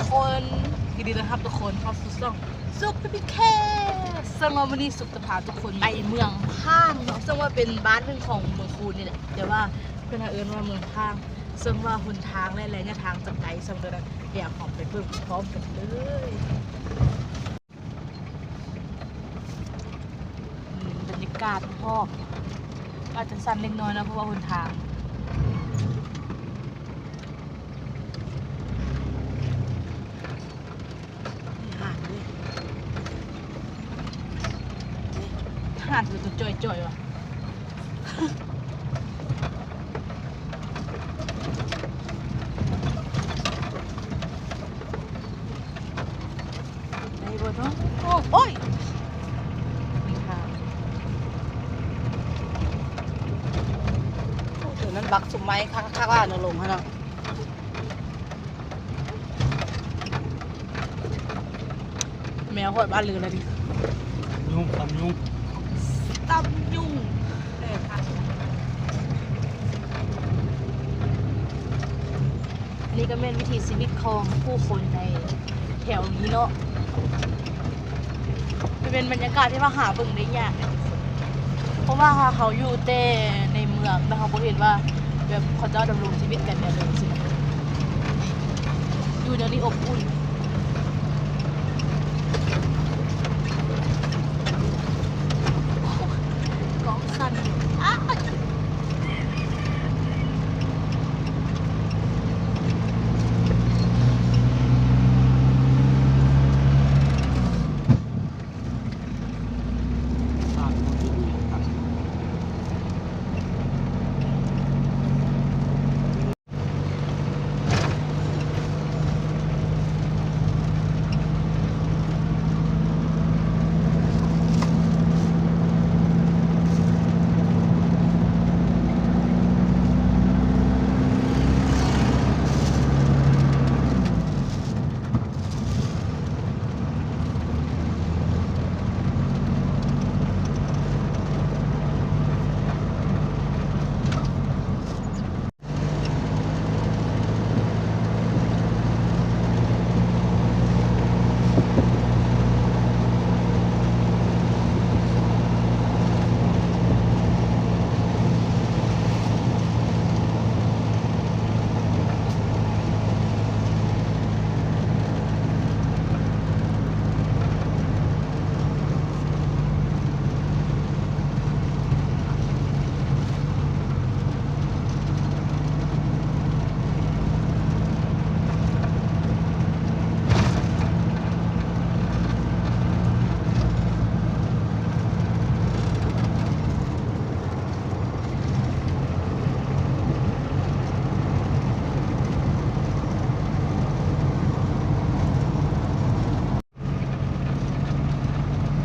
ຄົນ ຍິນດີຕ້ອນຮັບທຸກຄົນເຂົ້າສູ່ຊ່ອງສຸກ ພີພີ ເຄີ ເຊິ່ງວ່າມື້ນີ້ສຸກຈະພາທຸກຄົນໄປເມືອງພາງເນາະ ເຊິ່ງວ່າເປັນບ້ານໜຶ່ງຂອງເມືອງຄູນນີ້ແຫຼະ ແຕ່ວ່າເພິ່ນເອີ້ນວ່າເມືອງພາງ ເຊິ່ງວ່າຫົນທາງ ແລະ ໄລຍະທາງຈະໄກສ່ຳໃດນັ້ນ ດຽວເຮົາໄປເບິ່ງພ້ອມກັນເລີຍ. ອືມ ບັນຍາກາດຮອບ ອາດຈະສັ່ນເລັກນ້ອຍເນາະ ເພາະວ່າຫົນທາງ ຫາດເດ້ ຫາດເປັນຕົວຈ່ອຍໆ ວ່າ ໄດ້ບໍ່ເນາະ? ໂອ້ ໂອ້ຍ ນີ້ຄ່ະ ໂອ້ ຕົວນັ້ນບັກສຸມໄມ້ຄັກໆ ວ່າເນາະ ລົງຫັ້ນເນາະ. ແມວຮອດບ້ານລືແລ້ວນີ້ ຍຸງ ຕຳຍຸງ ຕຳຍຸງ ອັນນີ້ກໍແມ່ນວິຖີຊີວິດຂອງຜູ້ຄົນໃນແຖວນີ້ເນາະ. ມັນເປັນບັນຍາກາດທີ່ວ່າຫາເບິ່ງໄດ້ຍາກ ເພາະວ່າເຮົາຢູ່ແຕ່ໃນເມືອງ ແລ້ວເຮົາບໍ່ເຫັນວ່າແບບເຂົາເຈົ້າດຳລົງຊີວິດກັນແນວໃດຊີ້ນະ ຢູ່ແນວນີ້ອົບອຸ່ນ ກ້ອງສັ່ນ.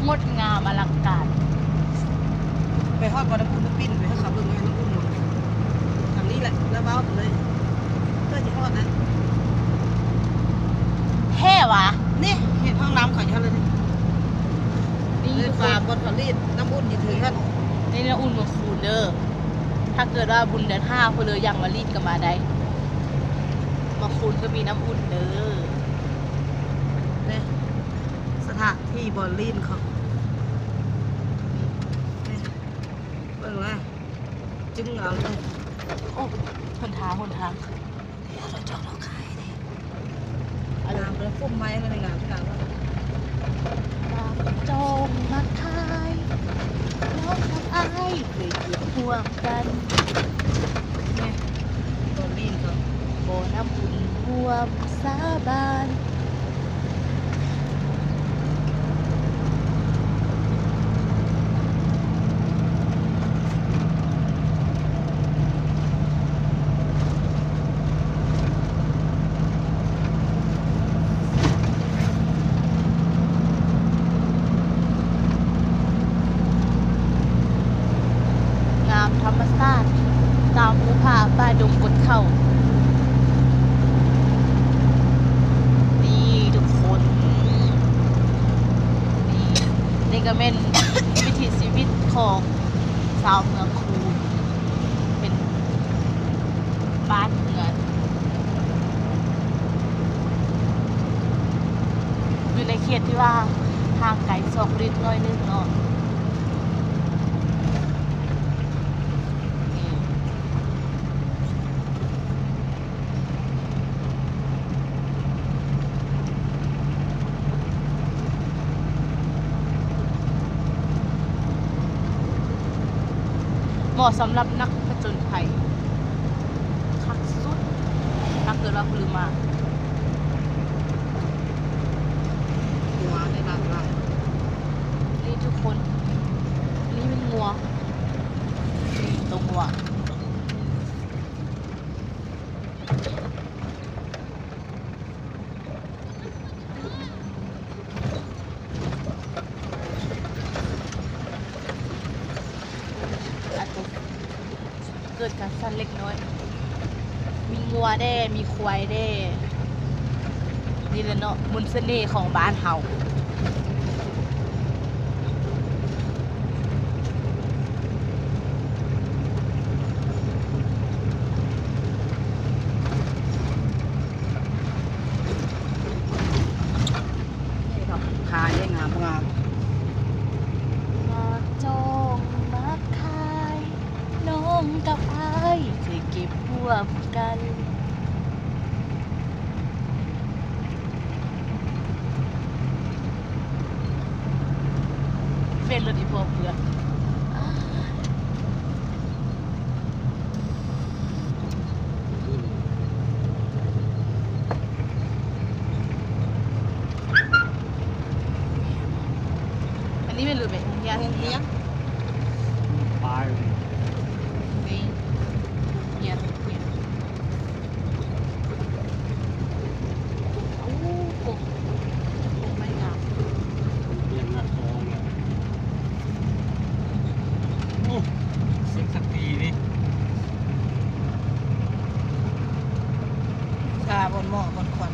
ງົດງາມອະລັງການ. ໄປຮອດບໍ່ ນ້ຳອຸ່ນ ໄປປິ່ນໄປໃຫ້ເຂົາເບິ່ງ ນ້ຳອຸ່ນ ທາງນີ້ແຫຼະ ແລ້ວເວົ້າໄປເລີຍ ເພື່ອຊິຮອດນະ. ແທ້ຫວາ? ນີ້ເຫັນຫ້ອງນ້ຳເຂົາຢູ່ຫັ້ນເລີຍນີ້. ນີ້ ນີ້ ທຸກຄົນ ຟາມບ່ອນຜະລິດນ້ຳອຸ່ນຢູ່ເທິງຫັ້ນ. ນີ້ນ້ຳອຸ່ນເມືອງຄູນເດີ. ຖ້າເກີດວ່າບຸນເດືອນຫ້າ ຜູ້ເລີຢາກມາລີດກໍມາໄດ້. ເມືອງຄູນກໍມີນ້ຳອຸ່ນເດີ. ນີ້ ສະຖານທີ່ບ່ອນຫຼິ້ນເຂົາ ນີ້ ເບິ່ງແລ້ວ ຈຶ່ງເອົາເລີຍ. ໂອ້ ຫົນທາງ ຫົນທາງ ເຮົາຈອດເອົາຂາຍເດ້. ງາມເລີຍ ຟຸມໄມ້ລະນີ້ ງາມ ງາມ. ມາຈອງມາຂາຍ ນ້ອງກັບອ້າຍເຄີຍເກັບຮ່ວມກັນ. ນີ້ ຕົ້ນລີ້ນກໍ ບໍ່ນຳບຸນຮ່ວມສາບານ. ງາມທຳມະຊາດ ຕາມພູຜາປ່າດົງກົດເຂົ້າ. ນີ້ທຸກຄົນ ນີ້ ນີ້ກໍແມ່ນວິຖີຊີວິດຂອງຊາວເມືອງຄູນ ເປັນບ້ານເຮືອນ. ເຂດທີ່ວ່າຫ່າງໄກສອກຫຼີກໜ້ອຍໜຶ່ງເນາະ. ເໝາະສຳລັບນັກຜະຈົນໄພຄັກສຸດ ຖ້າເກີດວ່າຜູ້ລືມມາ. ງົວໄດ້ຫຼາຍໆ ນີ້ທຸກຄົນ ນີ້ແມ່ນງົວ ນີ້ໂຕງົວ. ອາດຈະເກີດການສັ່ນເລັກນ້ອຍ ມີງົວແດ່ ມີຄວາຍແດ່ ນີ້ແຫຼະເນາະ ມົນສະເໜ່ຂອງບ້ານເຮົາ. ນີ້ດອກຄາຍງາມໆ ມາຈອງມາຂາຍ ນ້ອງກັບອ້າຍຊິເກັບຮ່ວມກັນ. ເປັນລົດອີ່ພໍ່ເພື່ອນ. ອັນນີ້ແມ່ນລົດໄປໂຮງຮຽນ. ໂຮງຮຽນ. ໄປ. ນີ້ ໂຮງຮຽນ ໂຮງຮຽນ. ໂອ້ ໂອ້ ໂອ້ ໄມ້ງາມ ໂອ້ ເສັກຊັກທີນີ້ ຊາບ່ອນໝໍ້ບ່ອນຄວັນ.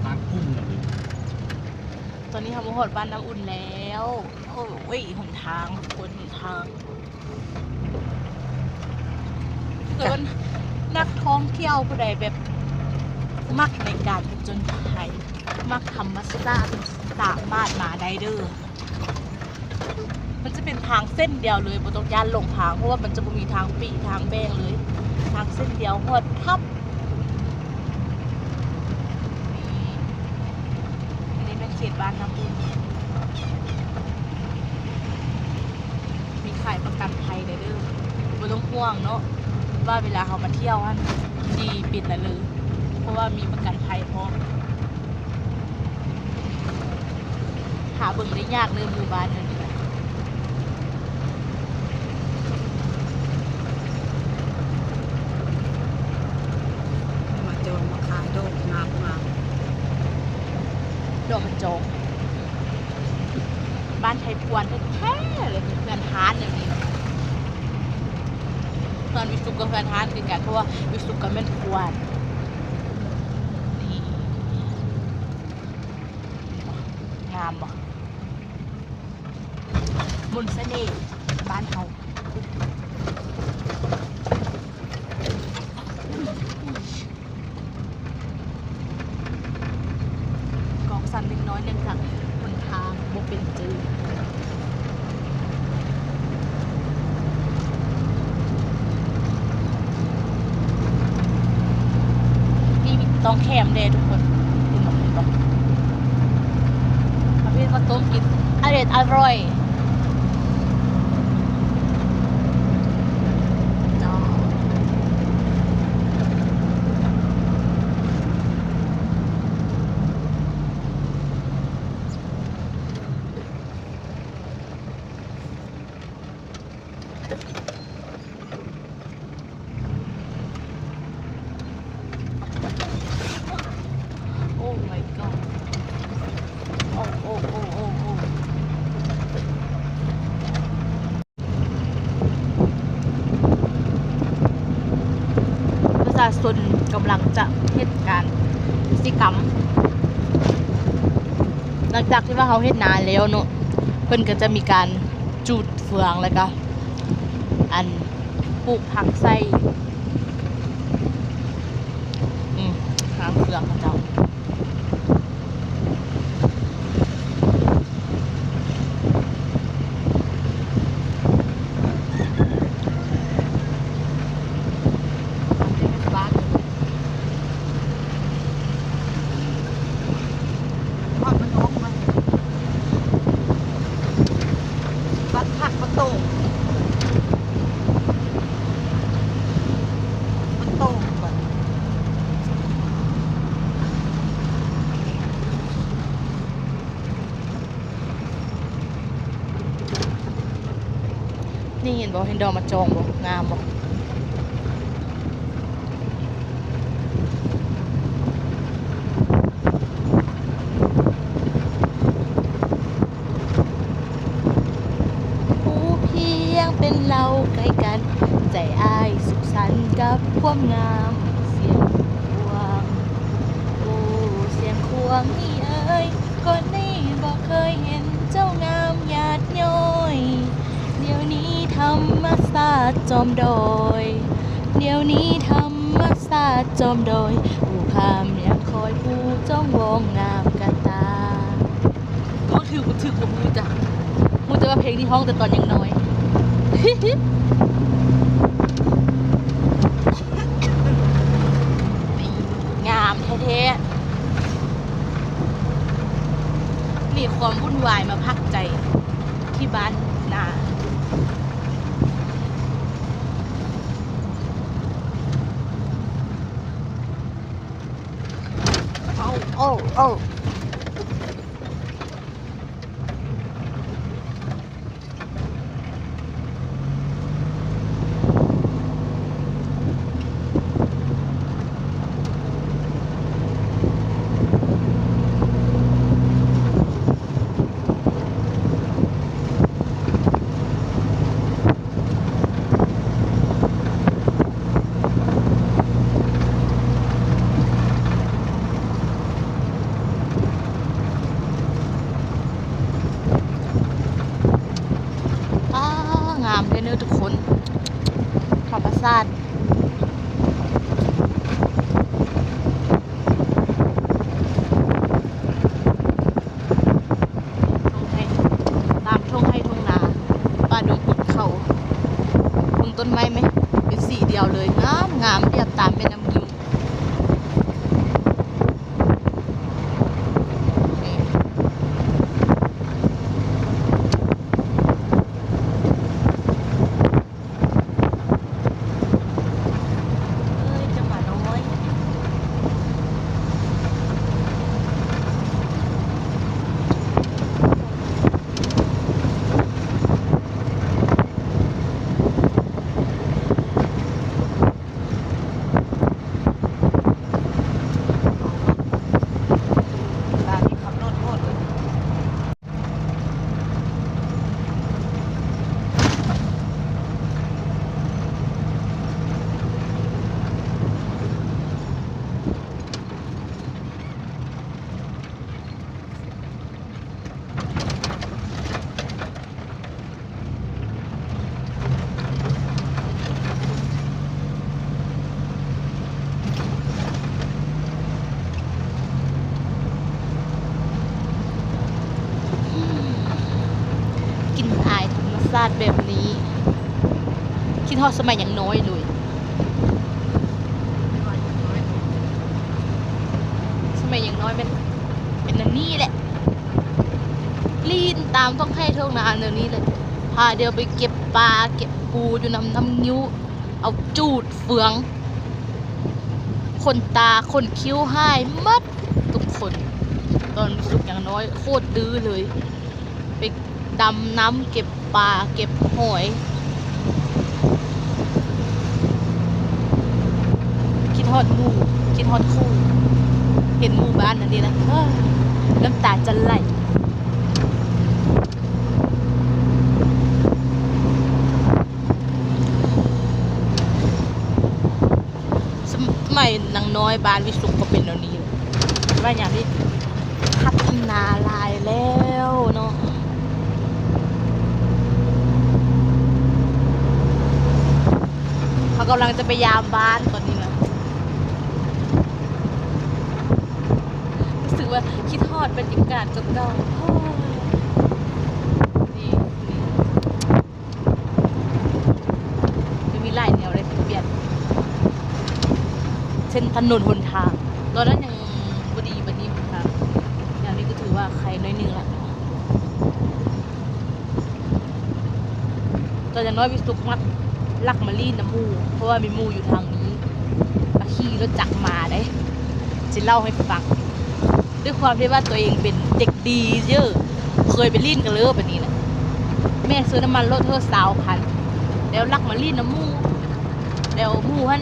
ທາງກຸ້ງ ຕອນນີ້ເຮົາມາຮອດບ້ານນ້ຳອຸ່ນແລ້ວ. ໂອ້ຍ ຫົນທາງ ທຸກຄົນ ຫົນທາງ. ຖ້າເກີດວ່ານັກທ່ອງທ່ຽວຜູ້ໃດແບບມັກໃນການຜະຈົນໄພ ມັກທຳມະຊາດ ສາມາດມາໄດ້ເດີ້. ມັນຈະເປັນທາງເສັ້ນດຽວເລີຍ ບໍ່ຕ້ອງຢ້ານຫຼົງທາງ ເພາະວ່າມັນຈະບໍ່ມີທາງປີ້ທາງແບ່ງເລີຍ ທາງເສັ້ນດຽວຮອດພັບ. ອັນນີ້ແມ່ນເຂດບ້ານນ້ຳອຸ່ນ ມີຂາຍປະກັນໄພໄດ້ເດີ້ ບໍ່ຕ້ອງຫ່ວງເນາະ ວ່າເວລາເຮົາມາທ່ຽວຫັ້ນຊິເປັນອັນເລີຍ ເພາະວ່າມີປະກັນໄພພ້ອມ. ຫາເບິ່ງໄດ້ຍາກເລີຍ ໝູ່ບ້ານນີ້ນະ. ມາຈອງມາຂາຍ ດອກງາມໆ ດອກກະຈອກ. ບ້ານໄທພວນແທ້ໆເລີຍ ເຮືອນຮ້ານແນວນີ້. ເຮືອນວິສຸກກັບເຮືອນຮ້ານຄືກັນ ເພາະວ່າວິສຸກກໍແມ່ນພວນ. ນີ້ ງາມບໍ່? ມົນສະເໜ່ບ້ານເຮົາ. ກອງສັ່ນເລັກນ້ອຍ ເນື່ອງຈາກຫົນທາງບໍ່ເປັນເຈີ. ນີ້ຕ້ອງແຄມເດ້ທຸກຄົນ ເຫັນບໍ່ ເຫັນບໍ່? ເອົາເພັດມາຕົ້ມກິນ ອະເດັດອະລ່ອຍ. ໂອ້ ມາຍກອດ ໂອ້ ໂອ້ ໂອ້ ໂອ້ ໂອ້ ປະຊາຊົນກຳລັງຈະເຮັດການ ກິດຈະກຳ. ຫຼັງຈາກທີ່ວ່າເຮົາເຮັດນາແລ້ວເນາະ ເພິ່ນກໍຈະມີການຈູດເຟືອງ ແລ້ວກໍ ອັນ ປູກຜັກໃສ່ ອືມ ຫາງເຟືອງເຂົາເຈົ້າ. ນີ້ເຫັນບໍ່? ເຫັນດອກມະຈອງບໍ່? ງາມບໍ່? ຮ້ອງຖືກບໍ່ຖືກບໍ່ຮູ້ຈ້ະ ຮູ້ແຕ່ວ່າເພງນີ້ຮ້ອງແຕ່ຕອນຍັງນ້ອຍ ນີ້ງາມແທ້ໆ ນີ້ຄວາມວຸ້ນວາຍມາພັກໃຈທີ່ບ້ານນາ. ອ້າ ງາມແທ້ເນີທຸກຄົນ ທຳມະຊາດ. ທົ່ງໄຮ່ ຕາມທົ່ງໄຮ່ທົ່ງນາ ປ່າດົງປູກເຂົ້າ ເບິ່ງຕົ້ນໄມ້ແມ ເປັນສີດຽວເລີຍ ງາມໆ ລຽບຕາມແມ່ນ້ຳງິງ. ກິ່ນອາຍທຳມະຊາດແບບນີ້ ຄິດຮອດສະໄໝຍັງນ້ອຍເລີຍ. ສະໄໝຍັງນ້ອຍແມ່ນເປັນແນວນີ້ແຫຼະ ລີນຕາມທົ່ງໄຮ່ທົ່ງນາແນວນີ້ແຫຼະ ພາດຽວໄປເກັບປາເກັບປູຢູ່ນຳນ້ຳງິ້ວ ເອົາຈູດເຟືອງ ຂົນຕາຂົນຄິ້ວຫາຍໝົດທຸກຄົນ. ຕອນສຸກຍັງນ້ອຍໂຄດດື້ເລີຍ ໄປ ດຳນ້ຳເກັບປາເກັບຫອຍ ຄິດຮອດໝູ່ ຄິດຮອດຄູ່ ເຫັນໝູ່ບ້ານອັນນີ້ລະ ເອີ ນ້ຳຕາຈະໄຫຼ. ສະໄໝນາງນ້ອຍບ້ານວິສຸກກໍເປັນແນວນີ້ ວ່າຫຍັງນີ້ ພັດທະນາຫຼາຍແລ້ວເນາະ. ເຮົາກຳລັງຈະໄປຢາມບ້ານຕອນນີ້ນະ. ຮູ້ສຶກວ່າຄິດຮອດບັນຍາກາດເກົ່າໆ. ໂອ້ຍ ນີ້ ນີ້ ຈະມີຫຼາຍແນວເລີຍທີ່ປ່ຽນ ເສັ້ນຖະໜົນຫົນທາງ. ຕອນນັ້ນຍັງບໍ່ດີ ບັດນີ້ຫົນທາງ ແນວນີ້ກໍຖືວ່າໄຄໜ້ອຍໜຶ່ງລະ. ກໍຢ່າງນ້ອຍວິສຸກມັກລັກມາຫຼິ້ນນຳໝູ່ ເພາະວ່າມີໝູ່ຢູ່ທາງນີ້ ມາຂີ່ລົດຈັກມາເດ້ ຊິເລົ່າໃຫ້ຟັງ. ດ້ວຍຄວາມທີ່ວ່າຕົວເອງເປັນເດັກດີເດີ້ ເຄີຍໄປຫຼິ້ນກັນເລີຍບາດນີ້ນະ. ແມ່ຊື້ນ້ຳມັນລົດເຮີຊາວພັນ ແລ້ວລັກມາຫຼິ້ນນຳໝູ່ ແລ້ວໝູ່ຫັ້ນ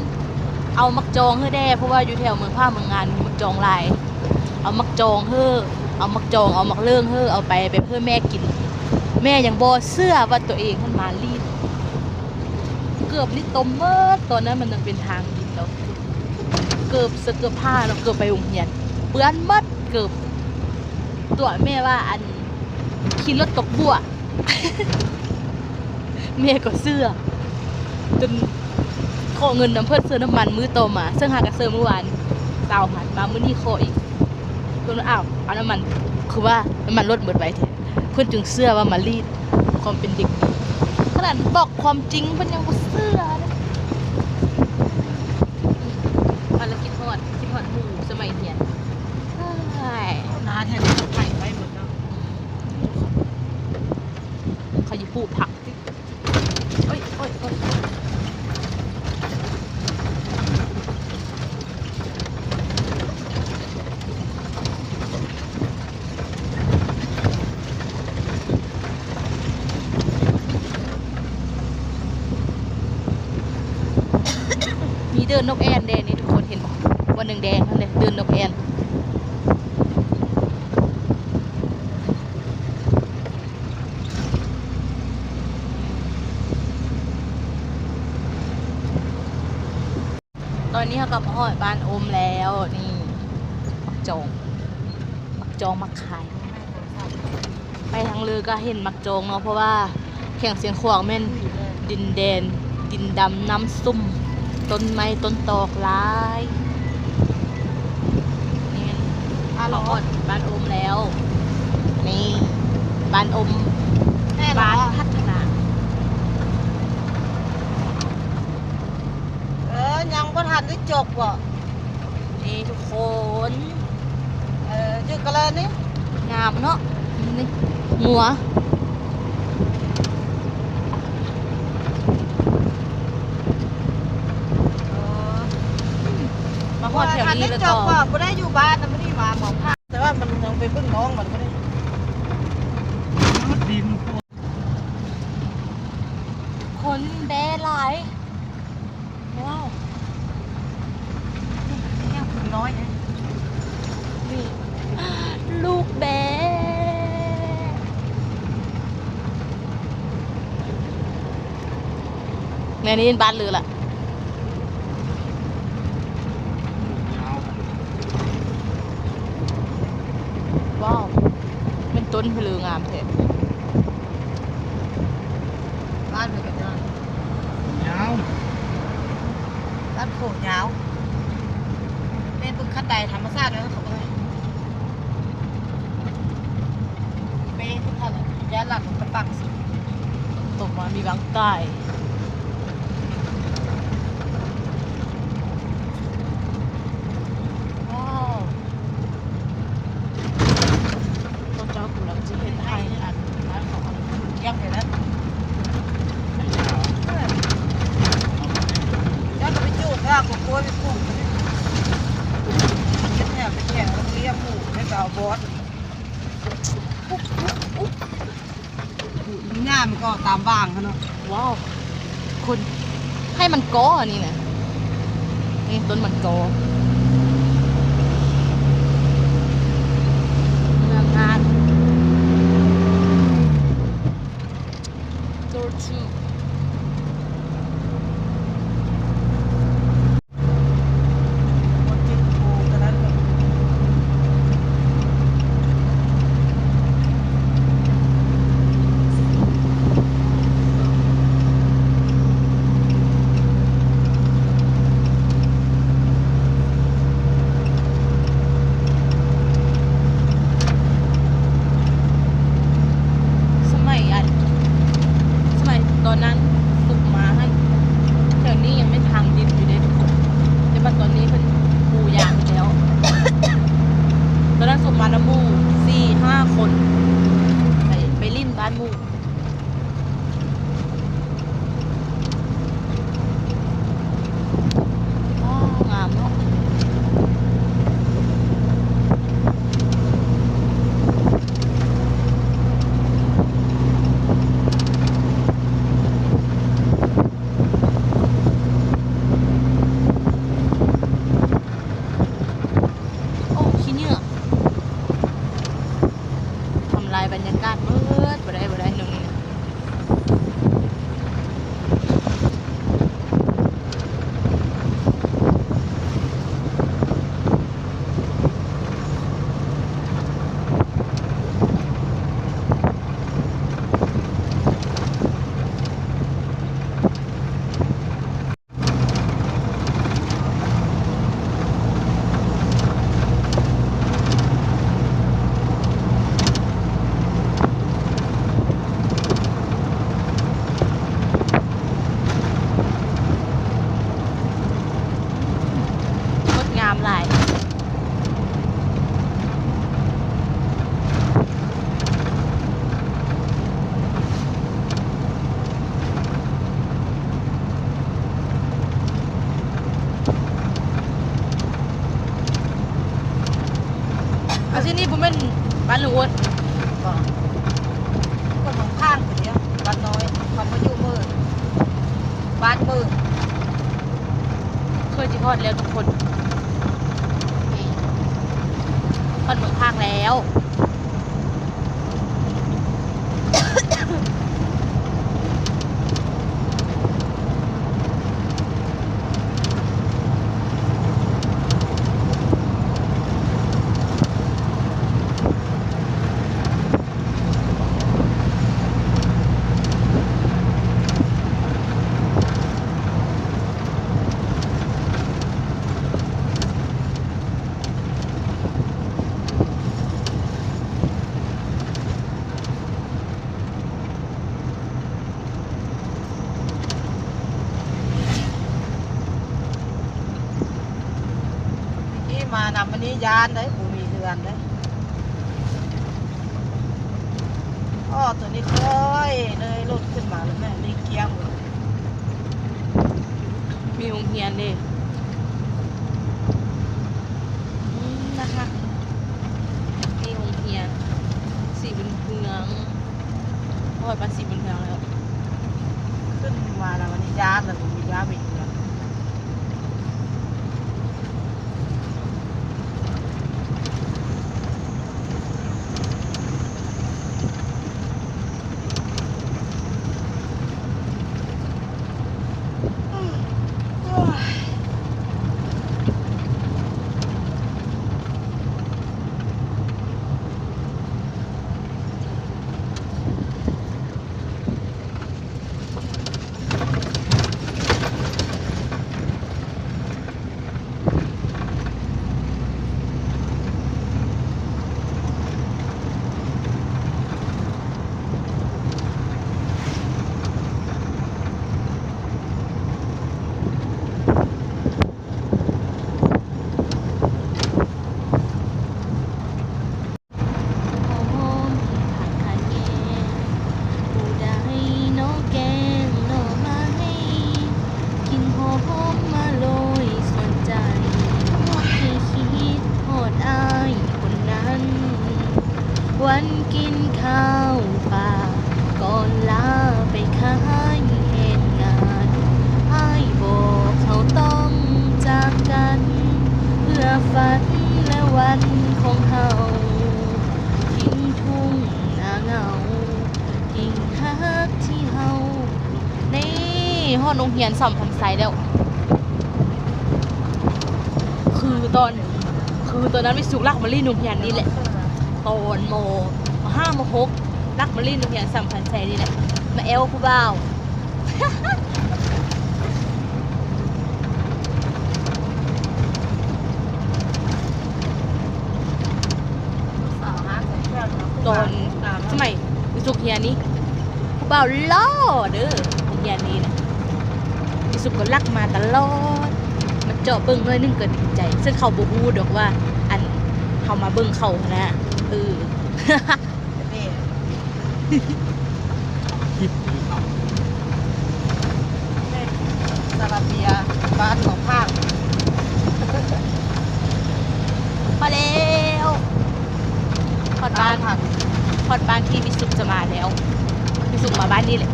ເອົາໝາກຈອງເຮີແດ່ ເພາະວ່າຢູ່ແຖວເມືອງພາກເມືອງງານມີໝາກຈອງຫຼາຍ. ເອົາໝາກຈອງເຮີ ເອົາໝາກຈອງ ເອົາໝາກເລີງເຮີ ເອົາໄປແບບເຮີແມ່ກິນ. ແມ່ຍັງບໍ່ເຊື່ອວ່າຕົວເອງຫັ້ນມາລີ້ນ. ເກີບນີ້ຕົມເໝິດ ຕອນນັ້ນມັນຍັງເປັນທາງດິນເນາະ ເກີບເສື້ອເກີບຜ້າເນາະ ເກີບໄປໂຮງຮຽນເປື້ອນເໝິດ ເກີບຕົວະແມ່ວ່າ ອັນ ຂີ່ລົດຕົກບົວ. ແມ່ກໍເຊື່ອ ຈົນຂໍເງິນນຳເພິ່ນເສີມນ້ຳມັນມື້ຕໍ່ມາ ເຊິ່ງຫາກະເສີມມື້ວານຊາວພັນ ມາມື້ນີ້ຂໍອີກ. ເພິ່ນວ່າ ອ້າວ ເອົານ້ຳມັນ ຄືວ່ານ້ຳມັນລົດເບິດໄວແທ້. ເພິ່ນຈຶ່ງເຊື່ອວ່າມາລີດ ຄວາມເປັນເດັກດີ ຂະໜາດບອກຄວາມຈິງເພິ່ນຍັງບໍ່ເຊື່ອເລີຍ. ພາລະກິດຮອດ ຄິດຮອດໝູ່ສະໄໝຮຽນ. ເອີຍ ໜ້າແທ້ ໄປໄປໝົດເນາະ. ເຂົາຢູ່ປູກຜັກຕິ ໂອ້ຍ ໂອ້ຍ ໂອ້ຍ. ມີເດີ່ນນົກແອ່ນແດ່ນີ້ ທຸກຄົນເຫັນບໍ່? ບ່ອນແດງໆ ນັ້ນແຫຼະ ເດີ່ນນົກແອ່ນ. ຕອນນີ້ເຮົາກໍມາຮອດບ້ານອົມແລ້ວ. ນີ້ ໝາກຈອງ ໝາກຈອງ ໝາກຄາຍ. ໄປທາງເລີກະເຫັນໝາກຈອງເນາະ ເພາະວ່າແຂວງຊຽງຂວາງແມ່ນດິນແດນ ດິນດຳນ້ຳຊຸ່ມ ຕົ້ນໄມ້ຕົ້ນຕອກຫຼາຍ. ນີ້ແມ່ນ ອາ ເຮົາຮອດບ້ານອົມແລ້ວ. ນີ້ ບ້ານອົມ ແມ່ນ ບ້ານພັດທະນາ. ເອີ ຍັງບໍ່ທັນໄດ້ຈົບເບາະ ນີ້ທຸກຄົນ. ເອີ ຈື່ກັນເລີຍນີ້ ງາມເນາະ ນີ້ງົວ. ເອີ ມາຮອດແຖວນີ້ແລ້ວກໍບໍ່ໄດ້ຢູ່ບ້ານນະ ມື້ນີ້ມາໝອງພາ ແຕ່ວ່າມັນຍັງໄປເບິ່ງນ້ອງມັນບໍ່ໄດ້ ຄົນແບ້ຫຼາຍ. ວ້າວ ແກ້ວຂອງນ້ອຍ ນີ້ ລູກແບ້. ແມ່ນ ນີ້ບ້ານລືລະ. ວ້າວ ແມ່ນຕົ້ນພະລືງາມແທ້. ບ້ານເພິ່ນກໍຈະຍາວ ບ້ານໂຂງຍາວ ແມ່ນເບິ່ງຄັນໄດທຳມະຊາດເດີ ເຂົາເບິ່ງເມເພິ່ນຫັ້ນແຫຼະ ຢ້ານຫຼັງມັນກະປັງຊິຕົກມາມີບາງກາຍ. ວ້າວ. ເຂົາເຈົ້າກຳລັງຊິເຮັດໄຮ່ອັນນັ້ນ ເຂົາກຳລັງເກັບເຮັດນັ້ນ ເຈົ້າກໍໄປຈູດ ຖ້າກໍໂກຍໄປປູກ ເຮັດແຖວເປັນແຖວ ແລ້ວກໍລຽບປູກ ແລ້ວກໍເອົາບອດ ຫຍ້າມັນກໍຕາມຫວ່າງຫັ້ນເນາະ. ວ້າວ ຄົນໃຫ້ມັນກໍອັນນີ້ນະ ນີ້ຕົ້ນມັນກໍ ເມືອງງານ Door two. ບໍ່ຈື່ໂທເທົ່ານັ້ນເລີຍ. ມານຳໝູ່ສີ່ຫ້າຄົນ ໄປ ໄປຫຼິ້ນບ້ານໝູ່. ວ້າວ ງາມເນາະ. ໂອ້ ຂີ້ເຫຍື້ອ ທຳລາຍບັນຍາກາດເບີດ. ບໍ່ໄດ້ ບໍ່ໄດ້ ນ້ອງນີ້ນະ. ງົດງາມຫຼາຍ. ອັນທີ່ນີ້ບໍ່ແມ່ນບ້ານລຸງອ້ວນ ບໍ່ ຄົນຂອງຂ້າງເດ້ ບ້ານນ້ອຍ ເຂົາມາຢູ່ເມີ ບ້ານເມີ ເຄືອຊິຮອດແລ້ວທຸກຄົນ ນີ້ ຮອດເມືອງພາກແລ້ວ. ນີ້ມານຳ ອັນນີ້ຢ້ານເດ້ ບໍ່ມີເຮືອນເດ້ ອໍ ໂຕນີ້ຄ່ອຍເລີຍລົດຂຶ້ນມາແລ້ວແມ່ ນີ້ກ້ຽງເລີຍ. ມີໂຮງຮຽນເດ້ ອືມ ນະຄະ ມີໂຮງຮຽນສີບຸນເຮືອງ ຮອດບ້ານສີບຸນເຮືອງແລ້ວ ຂຶ້ນມາແລ້ວ ອັນນີ້ຢ້ານແລ້ວ ບໍ່ມີຢ້ານໄປເຮືອນ. ຫອມໆ ຜັກຂະແຍງ ຜູ້ໃດເນາະແກງໜໍ່ໄມ້ ກິ່ນຫອມມາໂລຍຊວນໃຈ ໃຫ້ຄິດຮອດອ້າຍຄົນນັ້ນ ວັນກິນເຂົ້າປາ ກ່ອນລາໄປຂາຍແຮງງານ ອ້າຍບອກເຮົາຕ້ອງຈາກກັນ ເພື່ອຝັນແລະວັນຂອງເຮົາ ຖິ່ນທົ່ງໜ້າເຫງົາ ກິ່ງຮັກທີ່ເຮົາ. ນີ້ ຮອດໂຮງຮຽນສຳພັນໄຊແລ້ວ ຄືຕອນ ຄືຕອນນັ້ນມີສຸກລັກມາຫຼິ້ນໂຮງຮຽນນີ້ແຫຼະ ຕອນ ມ.ຫ້າ ມ.ຫົກ ລັກມາຫຼິ້ນໂຮງຮຽນສຳພັນໄຊນີ້ແຫຼະ ມາແອວຜູ້ບ່າວ. ຕອນສະໄໝສຸກຮຽນນີ້ ຜູ້ບ່າວຫຼໍ່ເດີ ໂຮງຮຽນນີ້ນະ ອີສຸກກໍລັກມາຕະຫຼອດ ມາເຈາະເບິ່ງໜ້ອຍໜຶ່ງກໍດີໃຈ ເຊິ່ງເຂົາບໍ່ຮູ້ດອກວ່າ ອັນ ເຮົ ເອົາມາເບິ່ງເຂົາຫັ້ນນະ ເອີ ແມ່ນ ຊາລາເບຍ ບ້ານໜອງຜາກ ພໍແລ້ວ ຮອດບ້ານ ຮອດບ້ານທີ່ວິສຸກຈະມາແລ້ວ ວິສຸກມາບ້ານນີ້ແຫຼະ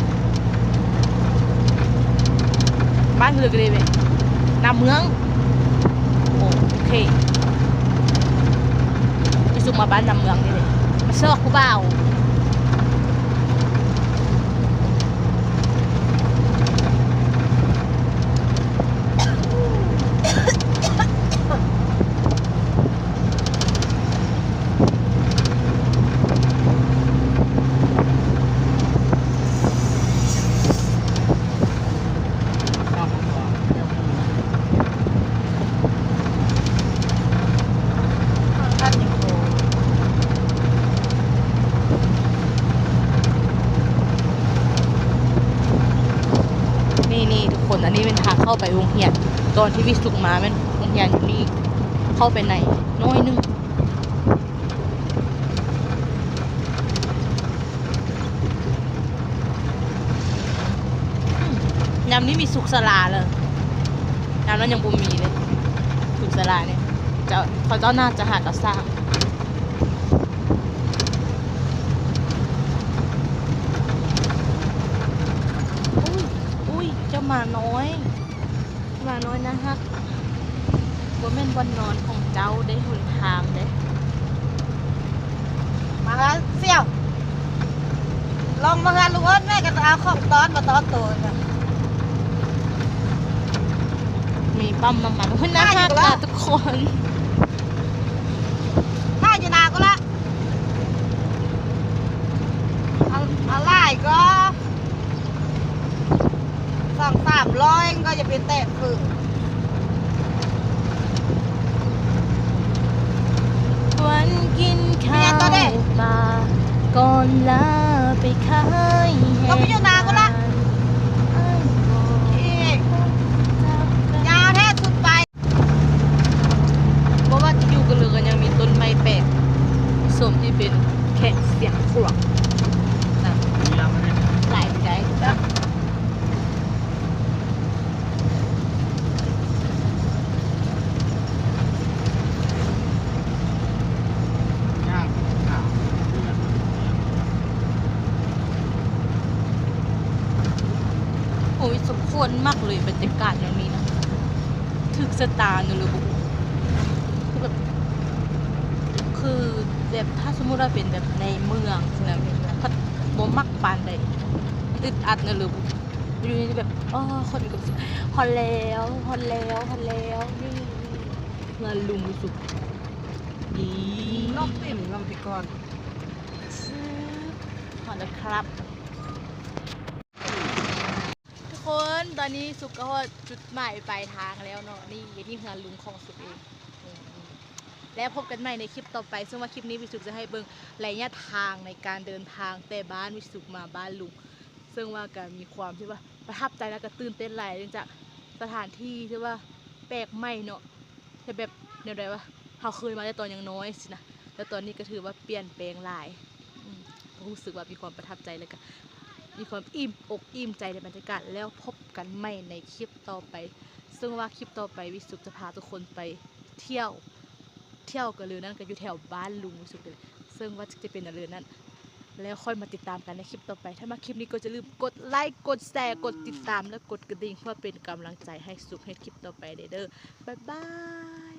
ບ້ານເລິກເລີຍເວີຍ ນາເມືອງ ໂອເຄ ວິສຸກມາບ້ານນາເມືອງນີ້ເລີຍ ມາຊອກຜູ້ບ່າວ. ນີ້ໆ ທຸກຄົນ ອັນນີ້ແມ່ນທາງເຂົ້າໄປໂຮງຮຽນ ຕອນທີ່ວິສຸກມາແມ່ນໂຮງຮຽນຢູ່ນີ້ ເຂົ້າໄປໃນໜ້ອຍໜຶ່ງ. ຍາມນີ້ມີສຸກສາລາເລີຍ ຍາມນັ້ນຍັງບໍ່ມີເລີຍ ສຸກສາລານີ້ ເຈົ້າ ເຂົາເຈົ້າໜ້າຈະຫາກະສ້າງ. ອຸ້ຍ ອຸ້ຍ ເຈົ້າໝານ້ອຍ. ໝານ້ອຍໜ້າຮັກ ບໍ່ແມ່ນບ່ອນນອນຂອງເຈົ້າເດ້ ຫົນທາງເດ້. ມາເຮືອນສ່ຽວ ລອງມາເຮືອນລຸງເອີ້ນ ແມ່ກໍຈະເອົາຂອງຕ້ອນມາຕ້ອນໂຕນະ. ມີປ້ຳນ້ຳມັນ ໂອ້ຍ ໜ້າຮັກນະທຸກຄົນ. ຖ້າຢູ່ນາກໍລະ ເອົາ ເອົາຫຼາຍກໍ ສອງສາມຮ້ອຍກໍຢ່າໄປແຕະເຝີ. ວັນກິນເຂົ້າປາກ່ອນລາໄປຂາຍແຮງງານ ອ້າຍບອກ ຍາວແທ້ສຸດໄປ. ບໍ່ວ່າຈະຢູ່ກັນເລີຍ ກໍຍັງມີຕົ້ນໄມ້ແປກສົມທີ່ເປັນແຂກສຽງຂວາງນະ ຫຼາຍໃຈ. ໂອ້ຍ ສົມຄວນມັກເລີຍ ບັນຍາກາດແນວນີ້ນະ ຖືກຊະຕາແນວເລີຍບໍ່ຮູ້ ຄືແບບ ຄືແບບ ຖ້າສົມມຸດວ່າເປັນແບບໃນເມືອງຊີ້ນະ ພັດບໍ່ມັກປານໃດ ອຶດອັດແນວເລີຍ ຢູ່ນີ້ແບບ ໂອ້ ຄົນມີຄວາມສຸກ. ຮອດແລ້ວ ຮອດແລ້ວ ຮອດແລ້ວ ນີ້ ເຮືອນລຸງສຸກ ນີ້ ນອກເຕັມລຳພີກອນ ຊຶບ ຮອດແລ້ວຄັບ. ທຸກຄົນ ຕອນນີ້ສຸກກໍຮອດຈຸດໝາຍປາຍທາງແລ້ວເນາະ ນີ້ ນີ້ເຮືອນລຸງຂອງສຸກເອງ ແລ້ວພົບກັນໃໝ່ໃນຄລິບຕໍ່ໄປ ເຊິ່ງວ່າຄລິບນີ້ວິສຸກຈະໃຫ້ເບິ່ງໄລຍະທາງໃນການເດີນທາງແຕ່ບ້ານວິສຸກມາບ້ານລຸງ ເຊິ່ງວ່າກໍມີຄວາມທີ່ວ່າປະທັບໃຈ ແລ້ວກໍຕື່ນເຕັ້ນຫຼາຍ ເນື່ອງຈາກສະຖານທີ່ທີ່ວ່າແປກໃໝ່ເນາະ ແຕ່ແບບແນວໃດວະ ເຮົາເຄີຍມາແຕ່ຕອນຍັງນ້ອຍຊີ້ນະ ແລ້ວຕອນນີ້ກໍຖືວ່າປ່ຽນແປງຫຼາຍ ອືມ ກໍຮູ້ສຶກວ່າມີຄວາມປະທັບໃຈ ແລ້ວກໍມີຄວາມອີ່ມອົກອີ່ມໃຈໃນບັນຍາກາດ ແລ້ວພົບກັນໃໝ່ໃນຄລິບຕໍ່ໄປ ເຊິ່ງວ່າຄລິບຕໍ່ໄປວິສຸກຈະພາທຸກຄົນໄປທ່ຽວ ທ່ຽວກໍເລີຍ ນັ້ນກໍຢູ່ແຖວບ້ານລຸງວິສຸກເລີຍ ເຊິ່ງວ່າຈະເປັນແນວໃດນັ້ນ ແລ້ວຄ່ອຍມາຕິດຕາມກັນໃນຄລິບຕໍ່ໄປ. ຖ້າມັກຄລິບນີ້ກໍຢ່າລືມກົດໄລ ກົດແຊ ກົດຕິດຕາມ ແລະ ກົດກະດິ່ງ ເພື່ອເປັນກຳລັງໃຈໃຫ້ສຸກເຮັດຄລິບຕໍ່ໄປເດີ້. ບາຍບາຍ.